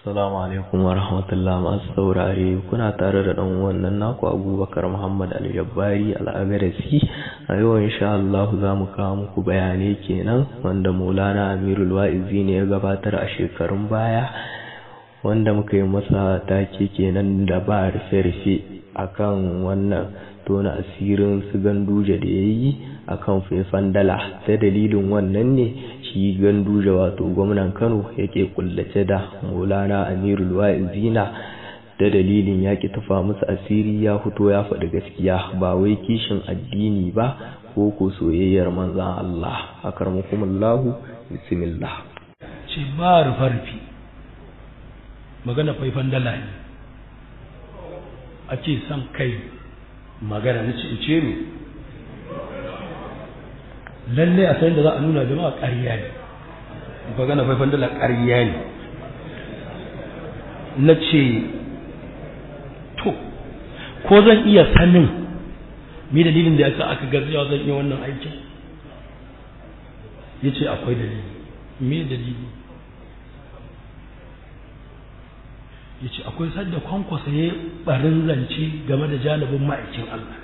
Assalamu alaikum wa rahmatullah masu saurare, kuna tare da ɗan wannan naku Abubakar Muhammad Aljabbari Al'agarasi. A yau insha Allah za mu kawo muku bayanai kenan wanda Maulana Amirul Wa'izi ne ya gabatar a shekarun baya, wanda muka yi masa take kenan da ba rufe-rufe akan wannan tona asirin su Ganduje da ya yi akan faifan dala. Ta dalilin wannan ne shi Ganduje wato gwamnan Kano yake kullace da Maulana Amirul Wa'izina, da dalilin ya ki tufa musu asiri, ya fito ya faɗi gaskiya, ba wai kishin addini ba ko ko soyayyar manzon Allah. Akarmakumullahu, bismillah. Ce ba rufe magana faifan dala ne ake son kai magana na ce ce ne lalle a san da za a nuna jama'a ƙarya ne, magana faifan dala ƙarya ne. Na ce to ko zan iya sanin me dalilin da yasa aka gaskiya zan iya wannan aikin? Yace akwai dalili. Me dalili? Yace akwai sadda Kwankwasa ya barin zance game da janibin ma'aikin Allah,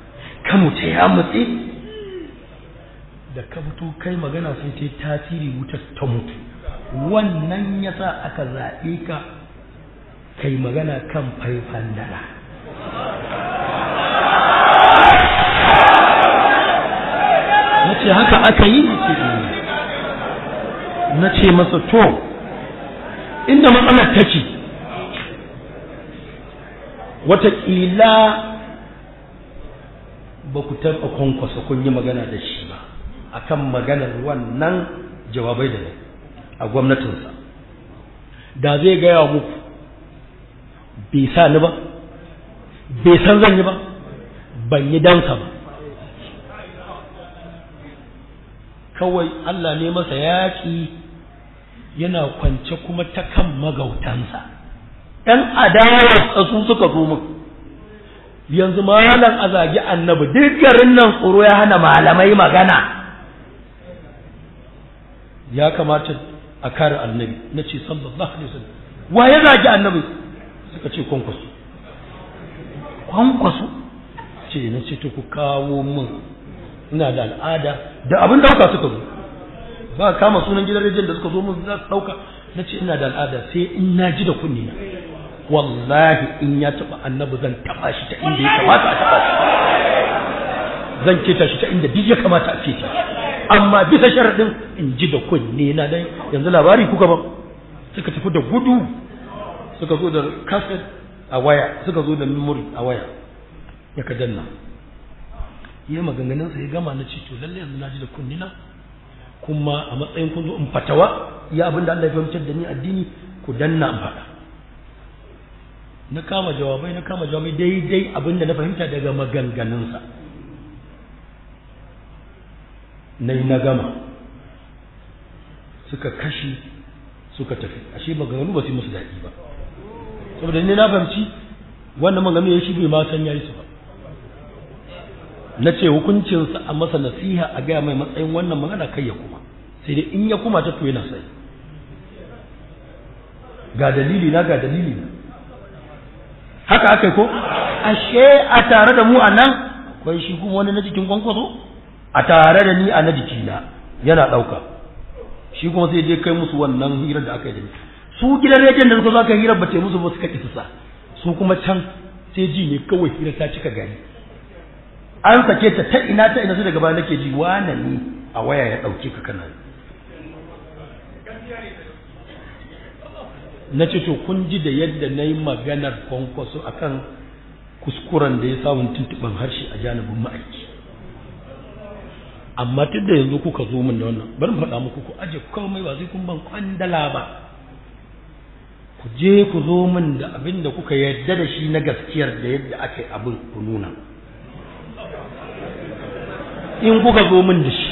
Kano ta ya mutse da ka fito kai magana sai ta tasiri, wutar ta mutu. Wannan yasa aka zaɓe ka kai magana kan faifan dala. Nace haka aka yi? Nace masa to inda matsalar take, wataƙila ba ku taɓa Kwankwasa kun yi magana da shi ba akan maganar wannan jawabai da a gwamnatinsa. Da zai gaya muku bai sa ni ba, bai san zan yi ba, ban yi dansa ba, kawai Allah ne masa yaƙi, yana kwance kuma ta kan magautansa. ‘Yan adawa su suka zo min yanzu, malam a zagi annabi, duk garin nan tsoro ya hana malamai magana, ya kamata a kare annabi. Na ce sallallahu alaihi wasallam, wa ya zagi annabi? Suka ce Kwankwaso. Kwankwaso ce? Na ce to ku kawo min, ina da al'ada da abin dauka. Suka zo ba kama sunan gidan rediyon da suka zo min za su dauka. Na ce ina da al'ada, sai in na ji da kunni na, wallahi in ya taba annabi zan taba shi ta inda ya kamata a taba shi, zan keta shi ta inda duk ya kamata a keta, amma bisa sharadin in ji da kunne na. Dai yanzu labari kuka ba. Suka tafi da gudu, suka zo da kaset a waya, suka zo da memory a waya, ya ka danna yi maganganun sa ya gama. Na ce to lalle yanzu na ji da kunne na, kuma a matsayin kun zo in fatawa ya abin da Allah ya fahimtar da ni addini, ku danna in faɗa. Na kama jawabai, na kama jawabai daidai abin da na fahimta daga maganganunsa na yi, na gama, suka kashi suka tafi. Ashe maganganu ba su yi musu daɗi ba, saboda ni na fahimci wannan maganganu ya shi bai ma san ya yi su ba. Na ce hukuncinsa a masa nasiha, a gaya mai matsayin wannan magana, kai ya kuma, sai dai in ya kuma ta to yana sai ga dalili na, ga dalili na. Haka aka yi ko? Ashe a tare da mu a nan akwai shi kuma wani na jikin Kwankwaso a tare da ni a na jikina yana ɗauka, shi kuma sai je kai musu wannan hirar da aka yi da ni. Su gidan rediyon da suka zo aka hirar ba ta musu ba, suka ƙi sa su kuma can, sai ji ne kawai hirar ta cika gari, an sake ta ta ina ta ina. Su daga baya nake ji wane ne a waya ya ɗauke ka kana. Na ce to kun ji da yadda na yi maganar Kwankwaso akan kuskuren da ya samun tuntuɓin harshe a janibin ma'aiki, amma tun da yanzu kuka zo min da wannan, bari mu faɗa muku, ku aje komai, ba sai kun ban kwandala ba, ku je ku zo min da abin da kuka yarda da shi na gaskiyar da yadda aka yi abin, ku nuna. In kuka zo min da shi,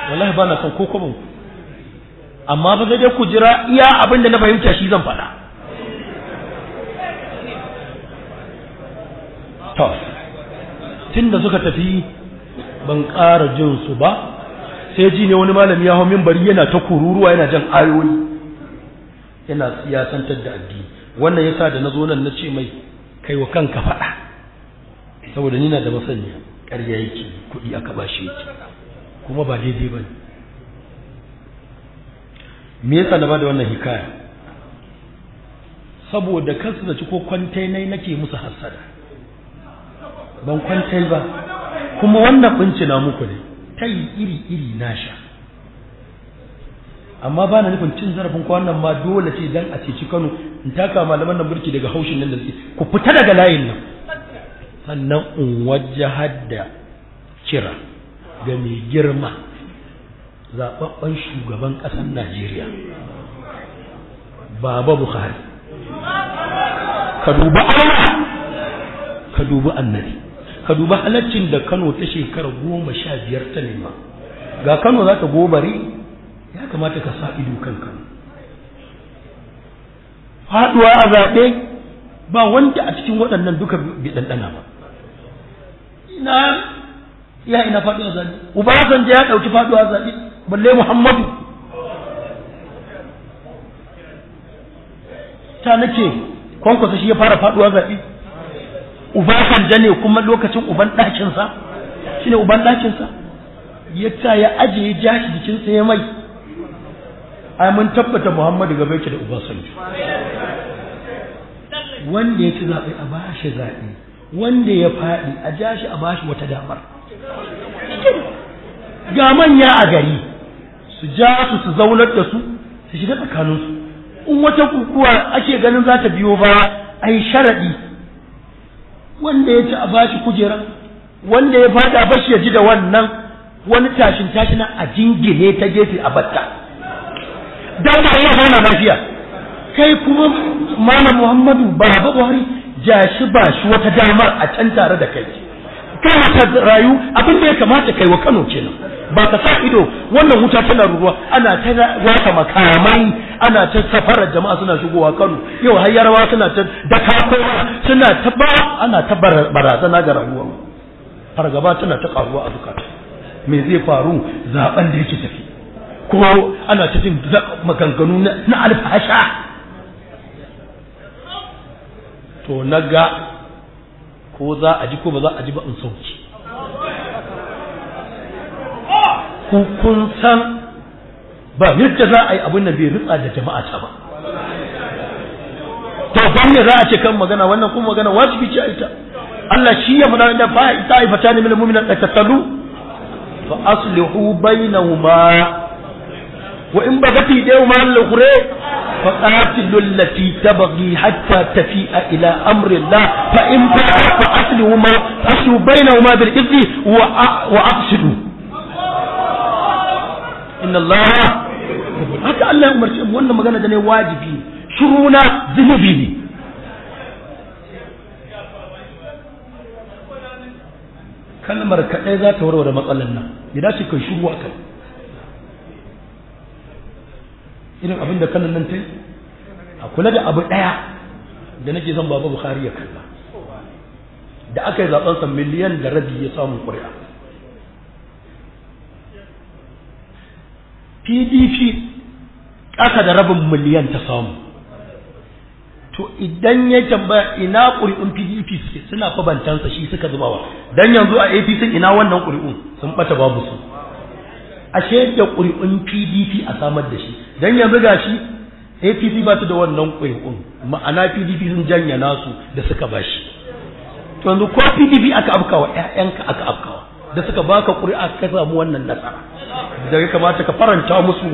wallahi ba na son ko kwabin ku, amma ba sai dai ku jira iya abin da na fahimta shi zan faɗa. To tun da suka tafi ban ƙara jin su ba, sai ji ne wani malami ya hau minbari yana ta kururuwa yana jan ayoyi. Yana siyasantar da addini. Wannan yasa da nazo nan nace mai kai wa kanka faɗa, saboda ni na da masaniya ƙarya yake, kuɗi aka bashi yake, kuma ba daidai bane. Me yasa na bada wannan hikaya? Saboda kansu da ci ko kwantai nake musu hasada, ban kwantai ba, kuma wannan bincina muku ne tai iri iri na sha, amma ba na nufin cin zarafin ko wannan ma dole ce dan a ceci Kano in taka malaman nan burki daga haushin nan da suke, ku fita daga layin nan. Sannan in wajahar da kira ga mai girma zaɓaɓɓen shugaban ƙasar Najeriya Baba Buhari, ka dubi Allah, ka dubi annabi, ka dubi halaccin da Kano ta shekara 15 ta nema. Ga Kano za ta gobare, ya kamata ka sa ido kan Kano. Faduwa a zaɓe ba wanda a cikin waɗannan duka bai ɗanɗana ba. Ina ya ina faduwa zaɓe, Obasanjo ya ɗauki faduwa zaɓe, balle Muhammadu. Ta nake Kwankwasa shi ya fara faduwa zaɓe, Obasanjo ne kuma lokacin uban ɗakinsa, shine uban ɗakinsa ya ta ya ajiye jashi jikinsa ya mai. Ai mun tabbata Muhammadu gaba yake da Obasanjo. Wanda ya ci zaɓe a bashi zaɓe, wanda ya faɗi a jashi a bashi wata damar. Ga manya a gari su ja su su zaunar da su, su shiga tsakaninsu. In wata kukuwa ake ganin za ta biyo ba, ai sharaɗi wanda ya ci a bashi kujera, wanda ya faɗi a bashi ya ji da wannan wani tashin tashina a jingine ta gefe a batta, don ba iya zauna lafiya. Kai kuma Malam Muhammadu Baba Buhari ja shi ba shi wata damar a can tare da kai, kana ta rayu abin da ya kamata kai wa Kano kenan, ba ka sa ido wannan wuta tana ruruwa, ana ta waka makamai, ana ta safarar jama'a suna shigowa Kano, yau har Yarabawa suna ta daka suna ta ba, ana ta barazana ga rayuwa, fargaba tana ta karuwa a zukata. Me zai faru zaben da yake tafi, ko ana ta jin maganganu na alfasha. To naga ko za a ji ko ba za a ji ba in sauki. Ku kun san ba yadda za a yi abin da bai rutsa da jama'a ta ba. To ban ne za a ce kan magana wannan kuma magana wajibi ce a ita. Allah shi ya faɗa da fa ita aifata ne min mu'minin tattalu fa aslihu bainahuma wa in bagati dayuma al-ukhra fa qatilu allati tabghi hatta tafi'a ila amri Allah fa in fa aslihu ma aslihu bainahuma bil ithmi wa aqsidu inna Allah. Haka Allah ya umarci mu wannan magana da ne wajibi, shuruna zunubi ne. Kalmar kaɗai za ta warware matsalar nan, ya dace kai shuru a kai irin abin da kanan nan ta yi. A kula da abu ɗaya da nake son Baba Buhari ya kalla, da aka yi zaɓensa 1.5 miliyan ya samu ƙuri'a. PDP ƙasa da 0.5 miliyan ta samu. To idan ya tambaya ina ƙuri'un PDP suke, suna fabantansa shi suka zubawa. Dan yanzu a APC ina wannan ƙuri'un sun ɓata babu su. Ashe da ƙuri'un PDP a samar da shi. Dan yanzu gashi APC ba ta da wannan ƙuri'un, ma'ana PDP sun janya nasu da suka bashi. To yanzu ko PDP aka afkawa, ƴaƴanka aka afkawa da suka baka ƙuri'a ka samu wannan nasara. Da ya kamata ka faranta musu,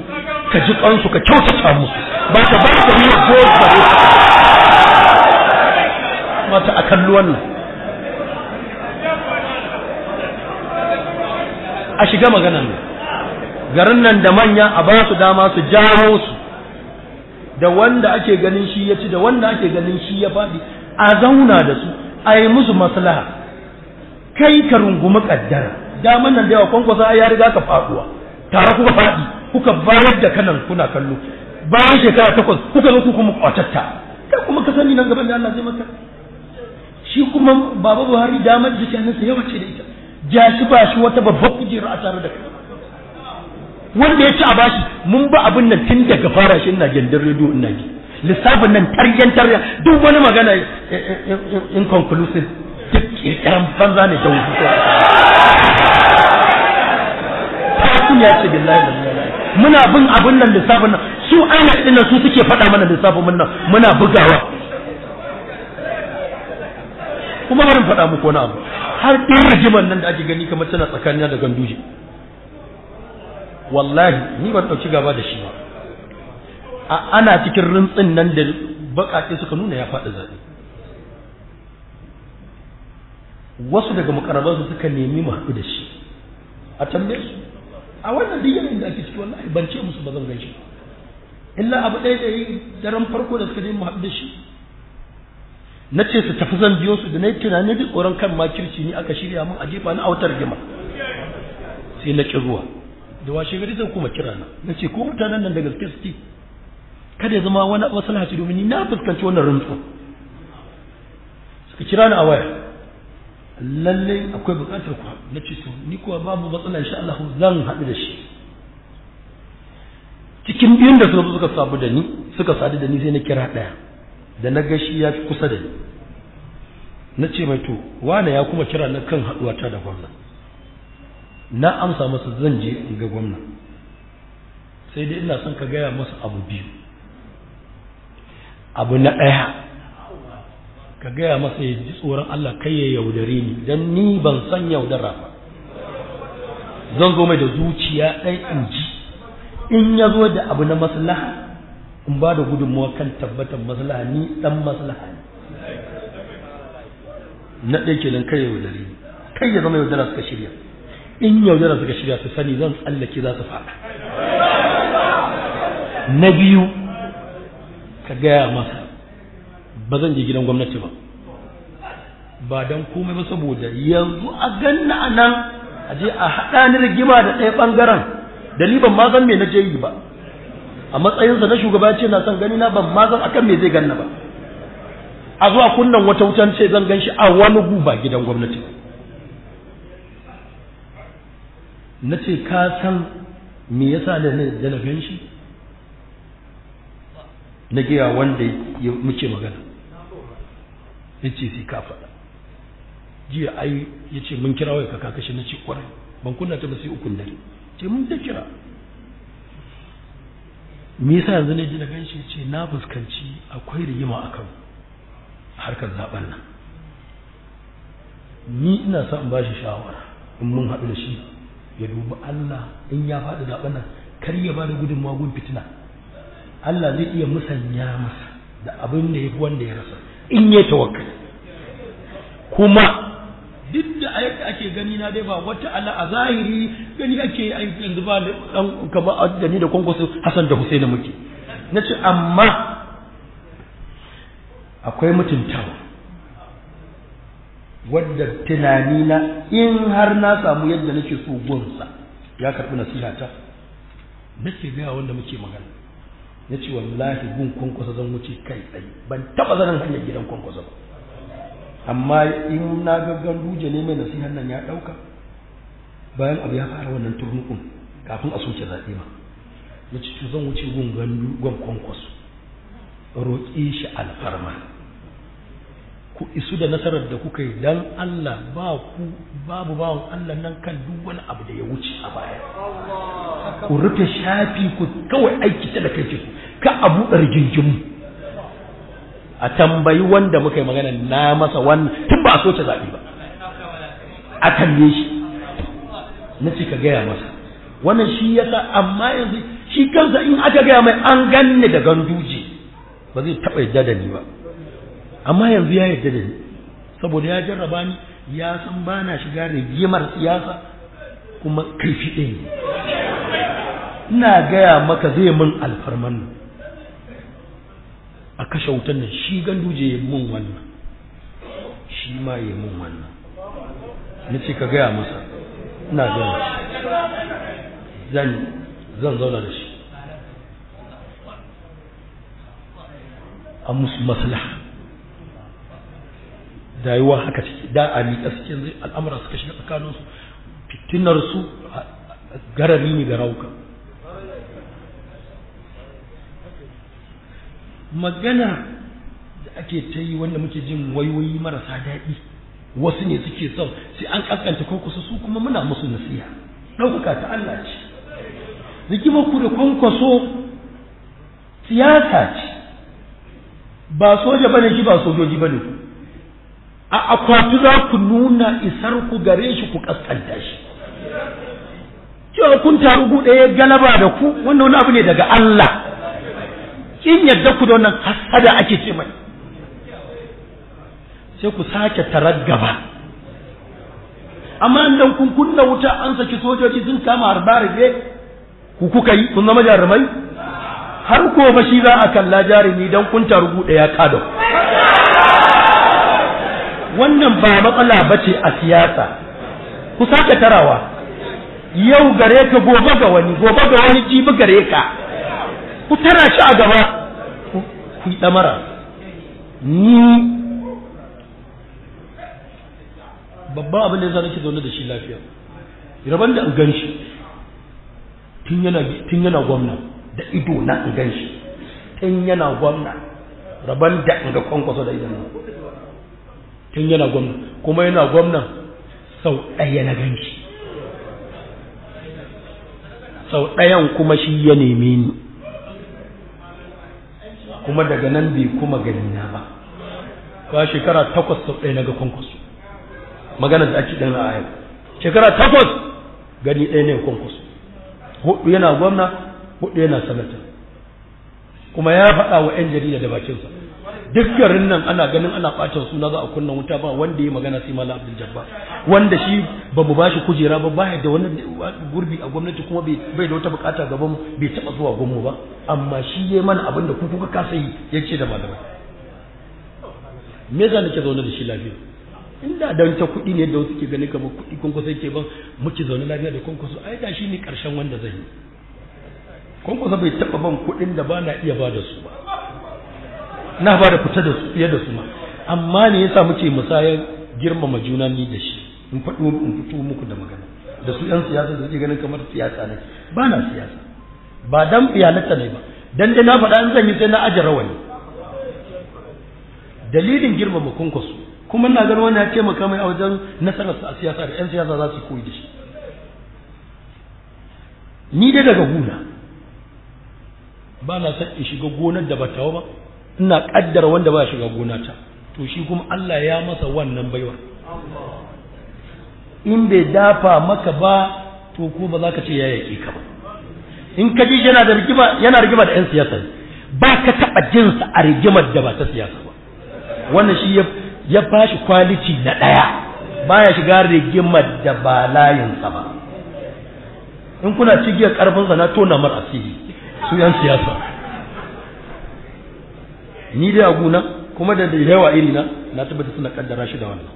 ka ji kansu, ka kyautata musu, ba ka ba ka yi gobe mata a kalli wannan. A shiga maganan nan, garin nan da manya a ba su dama su jawo su, da wanda ake ganin shi ya ci da wanda ake ganin shi ya faɗi, a zauna da su a yi musu maslaha. Kai ka rungumi kaddara, daman nan da yawa Kwankwasa ya riga ka faduwa, tare kuka faɗi, kuka bayar da kanan kuna kallo, bayan shekara 8 kuka zo ku kuma kwatatta, kai kuma ka sani nan gaban da Allah zai maka. Shi kuma Baba Buhari damar da ke hannunsa yawa ce da ita, ja shi ba shi wata babbar kujera a tare da kai. Wanda ya ci a bashi, mun ba abin nan tun daga fara shi ina gindin rediyo ina ji, Lissafin nan taryan taryan duk wani magana inconclusive duk kirkiran banza ne da wuce. Ya ce billahi billahi muna bin abun nan lissafin nan su aina din su suke faɗa mana lissafin nan muna bugawa. Kuma bari in faɗa muku wani abu, har ɗin rigiman nan da ake gani kamar tana tsakanina da Ganduje, wallahi ni ban ɗauki gaba da shi ba. Ana cikin rintsin nan da baƙaƙe suka nuna ya faɗi zaɓe, wasu daga makarabansu suka nemi mu haɗu da shi a tambaye su a wannan duk yanayin da ake ciki. Wallahi ban ce musu ba zan gaishe, illa abu ɗaya da yi daren farko da suka nemi mu haɗu da shi, na ce su tafi zan biyo su, da na yi tunani duk tsoron kan makirci ni aka shirya mun a jefa ni autar rigima, sai na ƙi zuwa. Da washe gari zai kuma kira na, na ce ko mutanen nan da gaske suke, kada ya zama wani maslaha ce domin ni na fuskanci wannan rantsuwa. Suka kira ni a waya, lalle akwai buƙatar ku. Na ce to ni kuwa babu matsala insha Allah zan haɗu da shi. Cikin biyun da suka suka sabu da ni suka sadu da ni, sai na kira ɗaya da na ga shi ya fi kusa da ni, na ce mai to wane ya kuma kira na kan haɗuwa ta da gwamna. Na amsa masa zan je in ga gwamna, sai dai ina son ka gaya masa abu biyu. Abu na ɗaya, ka gaya masa ya ji tsoron Allah kai ya yaudare ni, don ni ban san yaudara ba. Zan zo mai da zuciya ɗaya in ji in ya zo da abu na maslaha in ba da gudunmawa kan tabbatar maslaha, ni ɗan maslaha ne. Na ɗaya kenan, kai ya yaudare ni, kai ya zama yaudara suka shirya. In yaudara suka shirya su sani zan tsallake za su faɗa. Na biyu, ka gaya masa ba zan je gidan gwamnati ba, ba don komai ba saboda yanzu a ganna a nan a je a haɗa ni rigima da ɗaya ɓangaren da ni ban ma san me na je yi ba. A matsayinsa na shugaba ce na son gani na, ban ma san akan me zai ganna ba. A zuwa kunnan wata wutan ce zan gan shi a wani gu ba gidan gwamnati ba. Na ce ka san me yasa da na gan shi? Na gaya wanda muke magana, ya ce sai ka faɗa. Jiya ai ya ce mun kira wai ka kashe. Na ce kwarai ban kunna ta ba sai ukun dare, ce mun ta kira. Me yasa yanzu ne ji na gan shi? Ce na fuskanci akwai rigima akan harkar zaben nan, ni ina son in ba shi shawara in mun haɗu da shi ya dubi Allah, in ya faɗi zaben nan kar ya ba da gudunmawa gun fitina. Allah zai iya musanya masa da abin da ya fi wanda ya rasa in ya tawakkali. Kuma duk da yadda ake gani na dai ba wata ala a zahiri gani ake yanzu ba dan kamar da ni da Kwankwaso Hassan da Husaini muke. Nace amma akwai mutuntawa wadda tunani na in har na samu yadda nake so gunsa ya karɓi nasihata, nake gaya wanda muke magana. Na ce wallahi gun Kwankwaso zan wuce kai tsaye, ban taɓa zanen hanyar gidan Kwankwaso ba, amma in na ga Ganduje ne mai nasihan nan ya ɗauka bayan abu ya fara wannan turnukun kafin a soke zaɓe ma, na ce to zan wuce gun gun Kwankwaso roƙe shi alfarma ku isu da nasarar da kuka yi dan Allah, ba ku babu bawan Allah nan kan duk wani abu da ya wuce a baya, ku rufe shafi ku kawai aiki ta da kai ku ka a buɗe rigingimu. A tambayi wanda muka yi magana na masa wannan tun ba a soke zaɓe ba, a tambaye shi. Na ce ka gaya masa wannan shi yasa. Amma yanzu shi kansa in aka gaya mai an ganni da Ganduje ba zai taɓa yadda da ni ba, amma yanzu ya yarda da ni saboda ya jarraba ni, ya san ba na shiga rigimar siyasa kuma kaifi ɗaya ne. Ina gaya maka zai mun alfarman nan a kashe wutan nan, shi Ganduje ya mun wannan, shi ma ya mun wannan. Na ce ka gaya masa, ina gaya zan zauna da shi a musu maslaha. Rayuwa haka ciki da a miƙa suke, yanzu al'amura suka shiga tsakaninsu, fitinarsu garari ne ga rauka. Magana da ake ta yi wanda muke jin wayoyi marasa daɗi, wasu ne suke son sai an kaskanta Kwankwaso, su kuma muna musu nasiha. Ɗaukaka ta Allah ce. Rigimar ku da Kwankwaso siyasa ce, ba soja bane shi, ba sojoji bane ku. A akwati za ku nuna isar ku gare shi, ku kaskanta shi. Cewa kun taru gu ɗaya galaba da ku, wannan wani abu ne daga Allah. Kin yadda ku da wannan hasada ake ce mai. Sai ku sake tarar gaba. Amma idan kun kunna wuta an saki sojoji sun kama harbe-harbe, ku kuka yi, kun zama jarumai? Har gobe shi za a kalla jarumi don kun taru gu ɗaya ka da ku. Wannan ba matsala ba ce a siyasa. Ku sake tarawa. Yau gare ka, gobe ga wani, gobe ga wani, jibi gare ka. Ku tara shi a gaba, ku yi ɗamara. Ni babban abin da ya sa nake zaune da shi lafiya, rabon da in gan shi tun yana gwamna, da ido na in gan shi tun yana gwamna, rabon da in ga Kwankwaso da idon tun yana gwamna, kuma yana gwamna sau ɗaya na gan shi, sau ɗayan kuma shi ya neme ni, kuma daga nan bai kuma gani na ba. Ba shekara 8 sau ɗaya na ga Kwankwaso. Maganar da ake ɗan a yau, shekara 8 gani ɗaya ne Kwankwaso. 4 yana gwamna, 4 yana sanata. Kuma ya faɗa wa 'yan jarida da bakinsa, duk garin nan ana ganin ana ɓata suna za a kunna wuta, ba wanda ya magana sai Malam Abdul Jabbar, wanda shi ba mu bashi kujera ba, baya da wani gurbi a gwamnati, kuma bai da wata bukata gaban mu, bai taɓa zuwa gwamnu ba, amma shi ya mana abin da ku kuka kasa yi, ya ce da malamai. Me yasa nake zaune da shi lafiya? Inda dan ta kuɗi ne da wasu ke ganin kamar kuɗi Kwankwaso yake ban, muke zaune lafiya da Kwankwaso, ai da shi ne ƙarshen wanda zai yi. Kwankwaso bai taɓa ban kuɗin da ba na iya ba da su ba, na ba da fita da su fiye da su ma. Amma ne yasa muke musayar girmama juna ni da shi? In faɗo in fito muku da magana da su 'yan siyasa da suke ganin kamar siyasa ne, ba na siyasa, ba dan iyalata ne ba, dan dai na faɗa in zan yi sai na aje rawani. Dalilin girmama Kwankwaso, kuma ina ganin wannan ya taimaka mai a wajen nasararsa a siyasa da 'yan siyasa za su koyi da shi. Ni dai daga gona ba na son in shiga gonar da ba tawa ba, ina kaddara wanda ba shiga gona ta, to shi kuma Allah ya masa wannan baiwa. In bai dafa maka ba, to ko ba za ka ce ya yaƙe ka ba. In ka ji yana da rigima, yana rigima da 'yan siyasa, ba ka taɓa jinsa a rigimar da ba ta siyasa ba. Wannan shi ya bashi kwaliti na ɗaya, baya shiga rigimar da ba layinsa ba. In kuna cigiyar ƙarfinsa na tona mar asiri su 'yan siyasa. Ni dai a gona kuma da yawa iri na, na tabbata suna kaddara shi da wannan.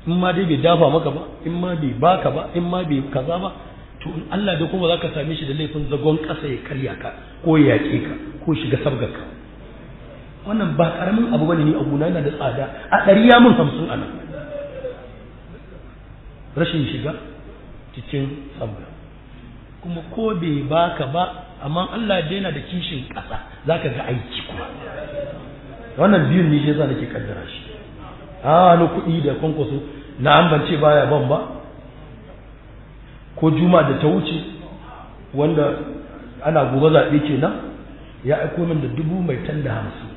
In ma dai bai dafa maka ba, in ma bai baka ba, in ma bai kaza ba, to in Allah da kuma zaka same shi da laifin zagon ƙasa ya karya ka ko ya yaƙe ka ko shiga sabgar ka. Wannan ba karamin abu bane, ni a gona yana da tsada, a 100 ya mun 50 anan. Rashin shiga cikin sabga, kuma ko bai baka ba, amma Allah da yana da kishin ƙasa, zaka ga aiki kuma. Wannan biyun ne shi yasa nake kaddara shi. A na kuɗi da Kwankwaso na an ban ce baya ban ba, ko juma da ta wuce wanda ana gobe zaɓe kenan, ya aiko min da 1,050.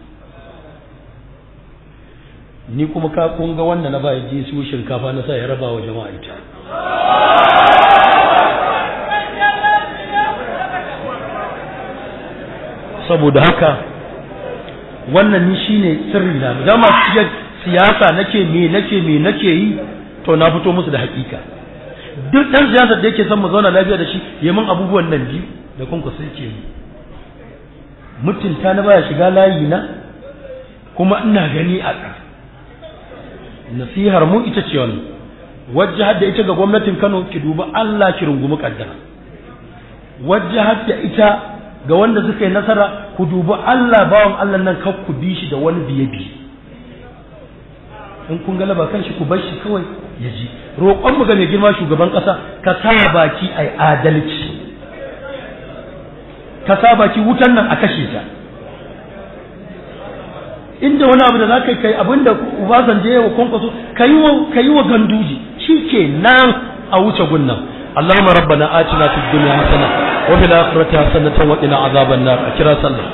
Ni kuma ka kun ga wanda na ba ya je siyo shinkafa na sa ya raba wa jama'a ita. Saboda haka wannan ni shine sirri na. Dama cikin siyasa nake me nake me nake yi, to na fito musu da hakika. Duk dan siyasar da yake son mu zauna lafiya da shi, ya min abubuwan nan biyu da Kwankwaso yake yi. Mutunta na baya shiga layi na, kuma ina gani a ƙasa. Nasihar mu ita ce wannan, wajjahar da ita ga gwamnatin Kano, ki duba Allah ki rungumi kaddara. Wajjahar da ita ga wanda suka yi nasara, ku dubi Allah, bawan Allah nan kar ku bi shi da wani biye biye. In kun galaba kan shi ku bar shi kawai ya ji. Roƙon mu ga mai girma shugaban ƙasa, ka sa baki ai adalci, ka sa baki wutan nan a kashe ta. Inda wani abu da za ka yi, kai abin da Obasanjo ya wa Kwankwaso, ka yi wa Ganduje, shi ke nan a wuce gunnan. Allahumma rabbana atina fid dunya hasana wa fil akhirati hasanatan wa qina azaban nar. A kira sallah.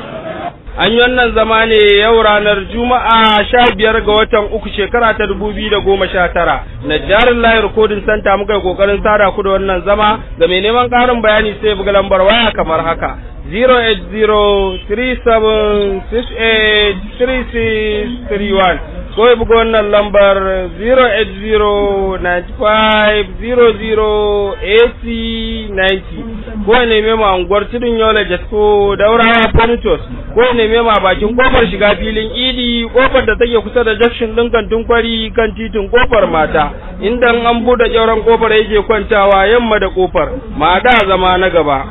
An yi wannan zama ne yau ranar Juma'a 15 ga watan 3 shekara ta 2019. Na jarin layi rikodin santa muka yi kokarin sada ku da wannan zama. Ga mai neman ƙarin bayani sai buga lambar waya kamar haka: 08037683631, ko ya buga wannan lambar 08095008090, ko ya neme mu a unguwar Tudun Yola, Jasko, Daurawa, Ponitos, ko ya neme mu a bakin kofar shiga filin Idi, kofar da take kusa da junction ɗin Kantin Kwari, kan titin Kofar Mata, inda an buɗe ƙyauren kofar yake kwantawa yamma da kofar ma da zama na gaba.